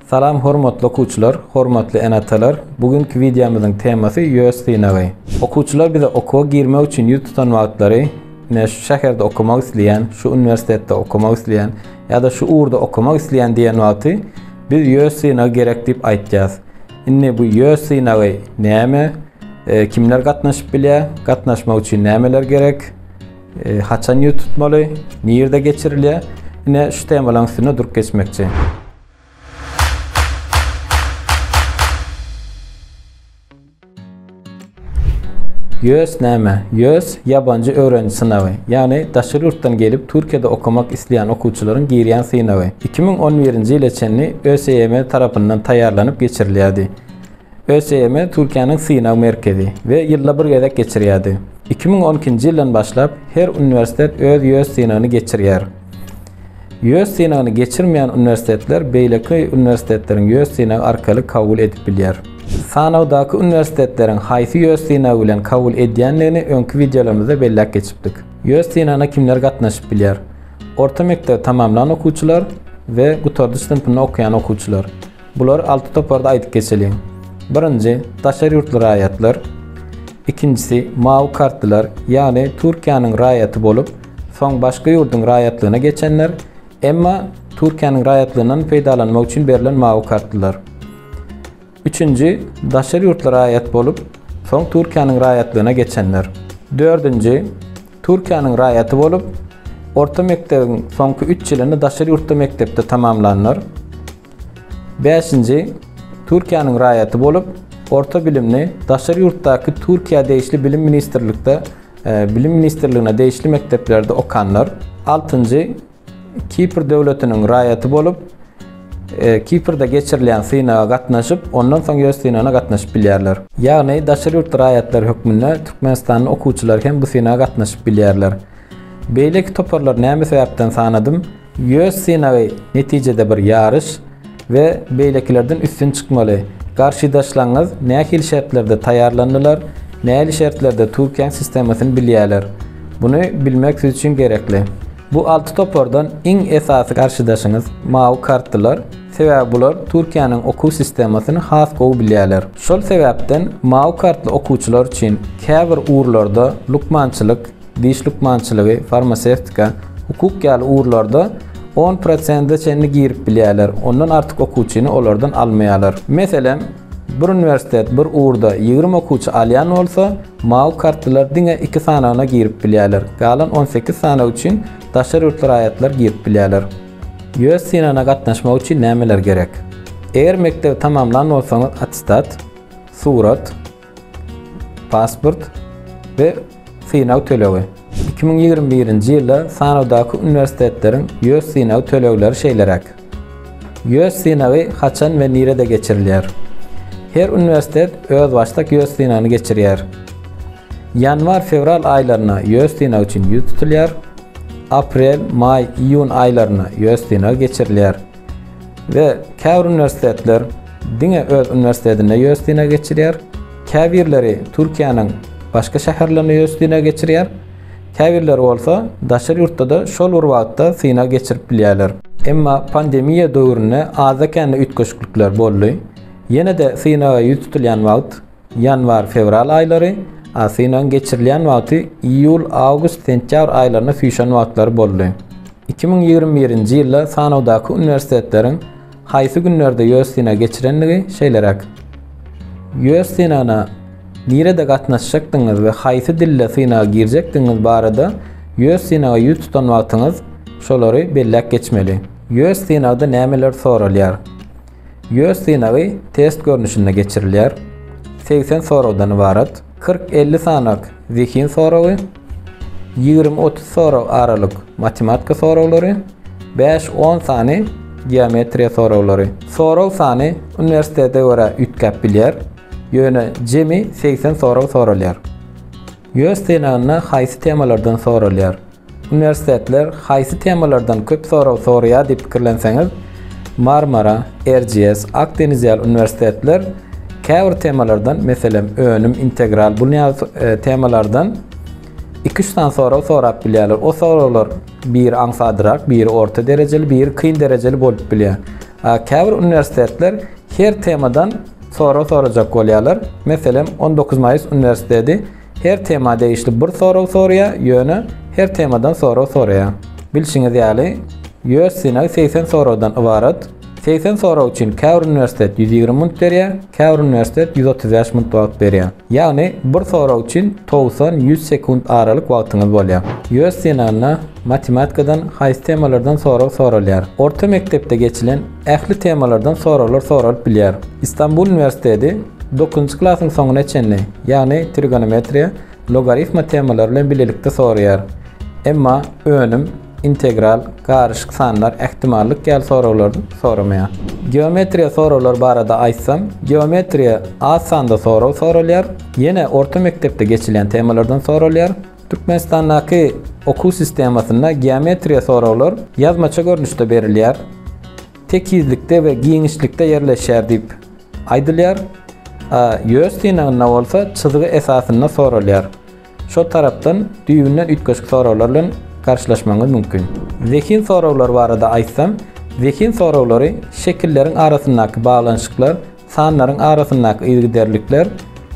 Salam hormatly okuwçylar, hormatly ene-atalar. Bu günki wideomyzyň temasy ýös synagy. Okuwçylar bize okuwa girmek üçin ýüz tutan wagtlary, ine şu şäherde okamak isleýän, şu uniwersitetde okamak isleýän ýa-da şu ugurda okamak isleýän diýen wagty biz ýös synagy gerek diýip aýtýas. Indi bu ýös synagy näme? E, kimler gatnaşyp bilýär? Gatnaşmak üçin nämeler gerek? E, haçan ýüz tutmaly? Nirde geçirilýär? Ine şu temalaryň üstünde durup geçmekçi. YÖS näme? YÖS ýabanjy öwreniji synagy. Ýagny daşary ýurtdan gelip Türkiýede okamak isleýän okuwçylaryň girýän synagy. 2011-nji ýyla çenli ÖSYM tarapyndan taýýarlanyp geçirilýärdi. ÖSYM Türkiýäniň synag merkezi we ýylda bir gezek geçirýärdi. 2012-nji ýyldan başlap her uniwersitet öz YÖS synagyny geçirýär. YÖS synagyny geçirmeýän uniwersitetler beýleki uniwersitetleriň YÖS synagy arkaly kabul edip bilýär. Sanawdaky uniwersitetleriň haýsy YÖS synagy bilen kabul edýändigini öňki wideolarymyzda belläp geçipdik. YÖS synagyna kimler gatnaşyp bilýär? Orta mekdebi tamamlan okuwçylar we gutardyş synpynda okaýan okuwçylar. Bulary alty toparda aýdyp geçeliň. Birinji, daşary ýurtly raýatlar. Ikinjisi, mawy kartlylar, ýagny Türkiýäniň raýaty bolup, soň başga ýurduň raýatlygyna geçenler, emma Türkiýäniň raýatlygyndan peýdalanmak üçin berlen mawy kartlylar. Üçünji, daşary ýurtly raýat bolup, soň Türkiýäniň raýatlygyna geçenler. Dördünji, Türkiýäniň raýaty bolup, orta mekdebiň soňky üç ýylyny daşary ýurtda mekdepde tamamlanlar. Bäşinji, Türkiýäniň raýaty bolup, orta bilimini daşary ýurtdaky Türkiýä degişli bilim ministrlikde, e, bilim ministrligine degişli mekdeplerde okanlar. Altynjy, Kipr döwletiniň raýaty bolup, e, Kiprde geçirilýän synaga gatnaşyp, ondan soň ýös synagyna gatnaşyp bilýärler. Ýagny daşary ýurtly raýatlar hökmünde Türkmenistanly okuwçylar hem bu synaga gatnaşyp bilýärler. Beýleki toparlar näme sebäpden sanadym? Ýös synagy netijede bir ýaryş we beýlekilerden üstün çykmaly. Garşydaşlaryňyz nähili şertlerde taýýarlandylar, nähili şertlerde Türkiýäň sistemasyny bilýärler. Buny bilmek siz üçin gerekli. Bu alty topardan iň esasy garşydaşyňyz mawy kartlylar, sebäbi bular Türkiýäniň okuw sistemasyny has gowy bilýärler. Şol sebäpden mawy kartly okuwçylar üçin käbir ugurlarda lukmançylyk, diş lukmançylygy, farmasewtika, hukuk ýaly ugurlarda on prosente çenli girip bilýärler, ondan artyk okuwçyny olardan almaýarlar. Meselem, bir uniwersitet bir ugurda 20 okuwçy alýan bolsa, mawy kartlylar diňe iki sanagyna girip bilýärler, galan 18 sanag üçin daşary ýurtly raýatlar girip bilýärler. YÖS synagyna gatnaşmak üçin nämeler gerek? Eger mekdebi tamamlan bolsaňyz attestat, surat, pasport we synag tölegi. 2021-nji ýylda sanawdaky uniwersitetleriň YÖS synag tölegleri şeýleräk. YÖS synagy haçan we nirede geçirilýär? Her uniwersitet özbaşdak YÖS synagyny geçirýär. Ýanwar-fewral aýlarynda YÖS synagy üçin ýüz tutulýar. Aprel, maý, iýun aýlarynda YÖS synagy geçirilýär. We käbir uniwersitetler diňe öz uniwersitetinde ýös synag geçirýär. Käbirleri Türkiýäniň başga şäherlerinde ýös synag geçirýär. Käbirleri bolsa daşary ýurtda-da şol bir wagtda synag geçirip bilýärler. Emma pandemiýa döwründe azda-kände üýtgeşiklikler boldy. Ýene-de synaga ýüz tutulýan wagt ýanwar-fewral aýlary, a synagyň geçirilýän wagty iýul, awgust, sentýabr aýlaryna süýşen wagtlary boldy. 2021-nji ýylda sanawdaky uniwersitetleriň haýsy günlerde ýös synag geçirendigi şeýleräk. Ýös synagyna nirede gatnaşjakdygyňyz we haýsy dilde synaga girjekdigiňiz barada ýös synaga ýüz tutan wagtyňyz şolary belläp geçmeli. Ýös synagda nämeler soralýar? Ýös synagy test görnüşinde geçirilýär. 80 soragdan ybarat. 40-50 sanak zehin soragy, 20-30 sorag aralyk matematika soraglary, 5-10 sany geometriýa soraglary. Sorag sany uniwersitete görä üýtgäp bilýär, ýöne jemi 80 sorag soralýar. Ýös synagynda haýsy temalardan soralýar? Uniwersitetler haýsy temalardan köp sorag soraýar diýip pikirlenseňiz, Marmara, RGS, Akdeniz ýaly uniwersitetler käbir temalardan, meselem, önüm, integral, bu ýaly e, temalardan 2-3 sany sorag sorap bilýärler. O soraglar biri aňsadrak, biri orta derejeli, biri kyn derejeli bolup bilýär. Käbir uniwersitetler her temadan sorag sorajak bolýarlar. Meselem, 19 Maýys uniwersiteti her tema degişli bir sorag soraýar, ýöne her temadan sorag soraýar. Bilşiňiz ýaly, YÖS synagy 80 soragdan ybarat. 80 sorag üçin käbir uniwersitet 120 munt berýär, käbir uniwersitet 135 munt wagt berýär. Ýagny bir sorag üçin 90-100 sekunt aralyk wagtyňyz bolýar. YÖS synagynda matematikadan haýsy temalardan sorag soralýar? Orta mekdepde geçilen ähli temalardan soraglar soralyp bilýär. Istanbul uniwersiteti dokuzynjy klasyň soňuna çenli, ýagny trigonometriýa, logarifma temalary bilen bilelikde soraýar. Emma önüm, integral, garyşyk sanlar, ähtimallyk ýaly soraglary soramaýar. Geometriýa soraglary barada aýtsam, geometriýa az sanda sorag soralýar. Ýene orta mekdepde geçilýän temalardan soralýar. Türkmenistandaky okuw sistemasynda geometriýa soraglar ýazmaça görnüşde berilýär. Tekizlikde we giňişlikde ýerleşýär diýip aýdylýar. YÖS synagynda bolsa çyzgy esasynda soralýar. Şol tarapdan düýbünden üýtgeşik soraglar bilen garşylaşmagyňyz mümkin. Zehin soraglary barada aýtsam, zehin soraglary şekilleriň arasyndaky baglanyşyklar, sanlaryň arasyndaky yzygiderlikler,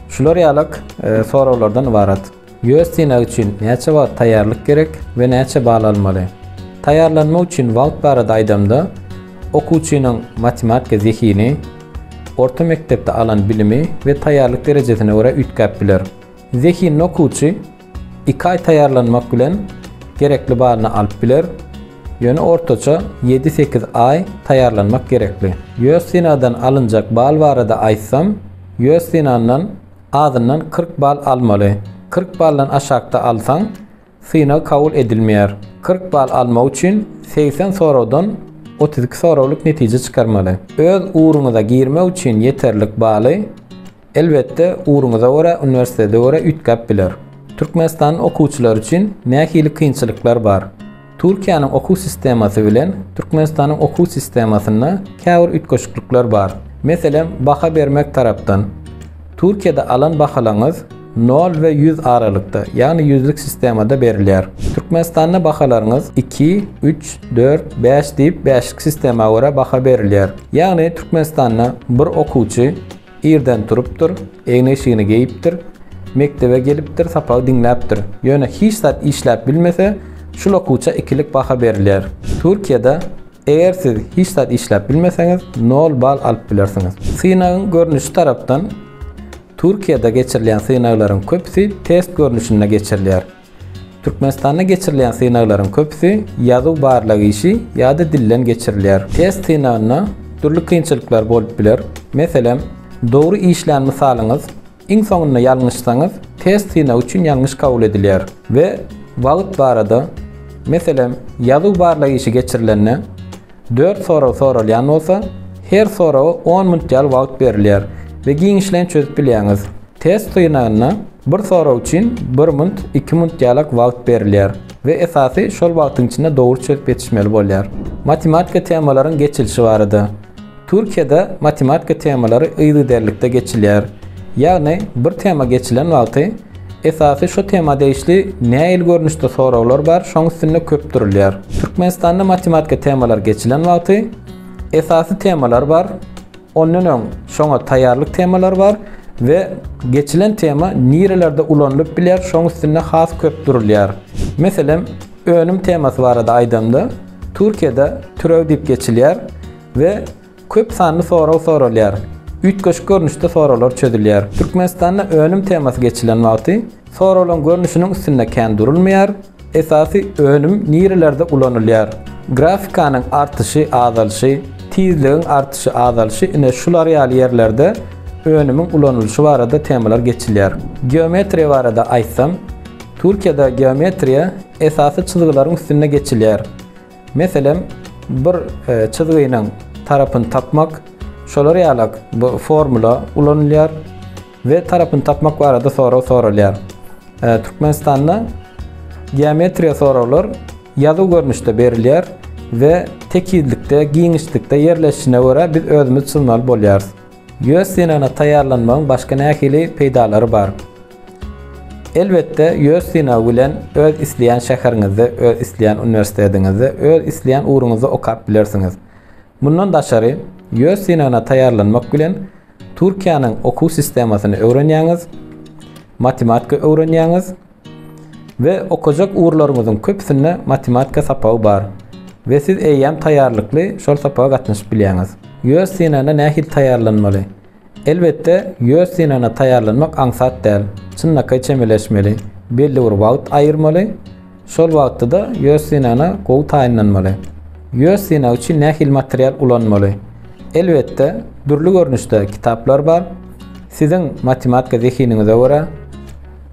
şular ýalak e, soraglardan ybarat. YÖS synagy üçin näçe wagt taýýarlyk gerek we näçe bal almaly? Taýýarlanmak üçin wagt barada aýdamda, okuwçynyň matematika zehini, orta mekdepde alan bilimi we taýýarlyk derejesine görä üýtgäp biler. Zehinli okuwçy iki aý taýýarlanmak bilen gerekli balyny alyp biler, ýöne ortaça ýedi-sekiz aý taýýarlanmak gerekli. YÖS synagdan alynjak bal barada aýtsam, YÖS synagyndan azyndan 40 bal almaly. 40 baldan aşakda alsaň, synag kabul edilmeýär. 40 bal almak üçin 80 soragdan 32 soraglyk netije çykarmaly. Öz ugruňyza girmek üçin ýeterlik baly Elbetde, ugruňyza görä, uniwersitete görä üýtgäp biler. Türkmenistanyň okuwçylary üçin nähili kynçylyklar bar? Türkiýäniň okuw sistemasy bilen Türkmenistanyň okuw sistemasynda käbir üýtgeşiklikler bar. Meselem, baha bermek tarapdan. Türkiýede alan bahalaňyz nol we 100 aralykda, ýagny ýüzlük sistemada berilýär. Türkmenistanda bahalaryňyz 2, 3, 4, 5 diýip bäşlik sistema görä baha berilýär. Ýagny Türkmenistanda bir okuwçy Irden turupdyr, egin-eşigini geýipdir, mekdebe gelipdir, sapagy diňläpdir. Ýöne hiç zat işläp bilmese, şul okuwça ikilik baha berilýär. Türkiýede eger siz hiç zat işläp bilmeseňiz, nol bal alyp bilersiňiz. Synagyň görnüşi tarapdan Türkiýede geçirilýän synaglaryň köpüsi test görnüşinde geçirilýär. Türkmenistanda geçirilýän synaglaryň köpüsi ýazuw barlag işi ýa-da dilden geçirilýär. Test synagynda dürli kynçylyklar bolup biler. Meselem, dogry işlän mysalyňyz iň soňunda ýalňyşsaňyz, test synagy üçin ýalňyş kabul edilýär. We wagt barada, meselem, ýazuw barlag işi geçirilende, Dört sorag soralýan bolsa, her soraga on minut ýaly wagt berilýär we giňişleýin çözüp bilýäňiz. Test synagynda bir sorag üçin bir minut, iki minut ýalak wagt berilýär we esasy şol wagtyň içinde dogry çözüp ýetişmeli bolýar. Matematika temalaryň geçilişi barada. Türkiýede matematika temalary yzygiderlikde geçilýär. Ýagny bir tema geçilen wagty esasy şo tema degişli nähili görnüşde soraglar bar şoň üstünde köp durulýar. Türkmenistanda matematika temalar geçilen wagty esasy temalar bar, ondan öň şoňa taýýarlyk temalar bar we geçilen tema nirelerde ulanylyp bilýär şoň üstünde has köp durulýar. Meselem, önüm temasy barada aýdamda Türkiýede türew diýip geçilýär. We köp sanly sorag soralýar. Üýtgeşik görnüşde soraglar çözülýär. Türkmenistanda önüm temasy geçilen wagty soraglaryň görnüşiniň üstünde kän durulmaýar, esasy önüm nirelerde ulanylýar, grafikanyň artyşy, azalyşy, tizligiň artyşy, azalyşy ine şular ýaly ýerlerde önümiň ulanylyşy barada temalar geçilýär. Geometriýa barada aýtsam, Türkiýede geometriýa esasy çyzgylaryň üstünde geçilýär. Meselem, bir e, çyzgynyň tarapyny tapmak, şolar ýalak bu formula ulanylýar we tarapyny tapmak barada sorag soralýar. E, Türkmenistanda geometriýa soraglar ýazuw görnüşde berilýär we tekizlikde, giňişlikde ýerleşişine görä biz özümiz çyzmaly bolýarys. YÖS synagyna taýýarlanmagyň başga nähili peýdalary bar? Elbetde, YÖS synagy bilen öz isleýän şäheriňizde, öz isleýän uniwersitetiňizde, öz isleýän ugruňyzda okap bilersiňiz. Mundan daşary, ýös synagyna taýýarlanmak bilen Türkiýäniň okuw sistemasyny öwrenýäňiz, matematika öwrenýäňiz we okajak ugurlaryňyzyň köpüsinde matematika sapagy bar we siz eýýäm taýýarlykly şol sapaga gatnaşyp bilýäňiz. Ýös synagyna nähili taýýarlanmaly? Elbetde, ýös synagyna taýýarlanmak aňsat däl. Çynlakaý çemeleşmeli, belli bir wagt aýyrmaly, şol wagtda-da ýös synagyna gowy taýynlanmaly. Ýös synagy üçin nähili material ulanmaly? Elbetde, dürli görnüşde kitaplar bar. Siziň matematika zehiniňize görä,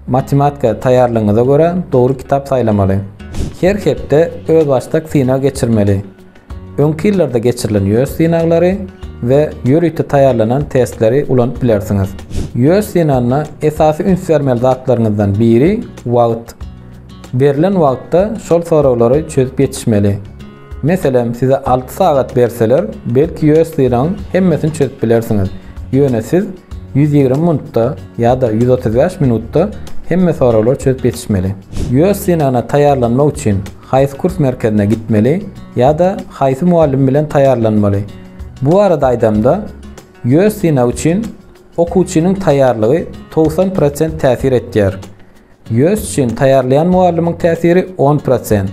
matematika taýýarlygyňyza görä dogry kitap saýlamaly. Her hepde özbaşdak synag geçirmeli. Öňki ýyllarda geçirilen ýös synaglary we ýörite taýýarlanan testleri ulanyp bilersiňiz. Ýös synagyna esasy üns bermeli zatlaryňyzdan biri wagt. Berlen wagtda şol soraglary çözüp ýetişmeli. Meselem, size 6 sagat berseler, belki ýös synagyň hemmesini çözüp bilersiňiz. Ýöne siz 120 minutda ýa-da 135 minutda hemme soraglary çözüp ýetişmeli. Ýös synagyna taýýarlanmak üçin haýsy kurs merkezine gitmeli ýa-da haýsy mugallym bilen taýýarlanmaly? Bu barada aýdamda, ýös synagy üçin okuwçynyň taýýarlygy 90 prosent täsir etýär. Ýös üçin taýýarlaýan mugallymyň täsiri 10 prosent.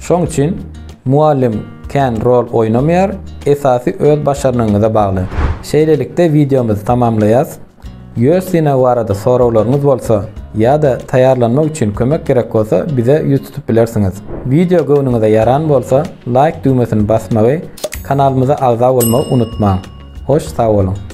Şoň üçin mugallym kän rol oýnamaýar, esasy öz başarnygyňyza bagly. Şeýlelikde wideomyzy tamamlaýas. Ýös synagy barada soraglaryňyz bolsa ýa-da taýýarlanmak üçin kömek gerek bolsa bize ýüz tutup bilersiňiz. Wideo göwnüňize ýaran bolsa laýk düwmesini basmagy, kanalymyza agza bolmagy unutmaň. Hoş sag boluň.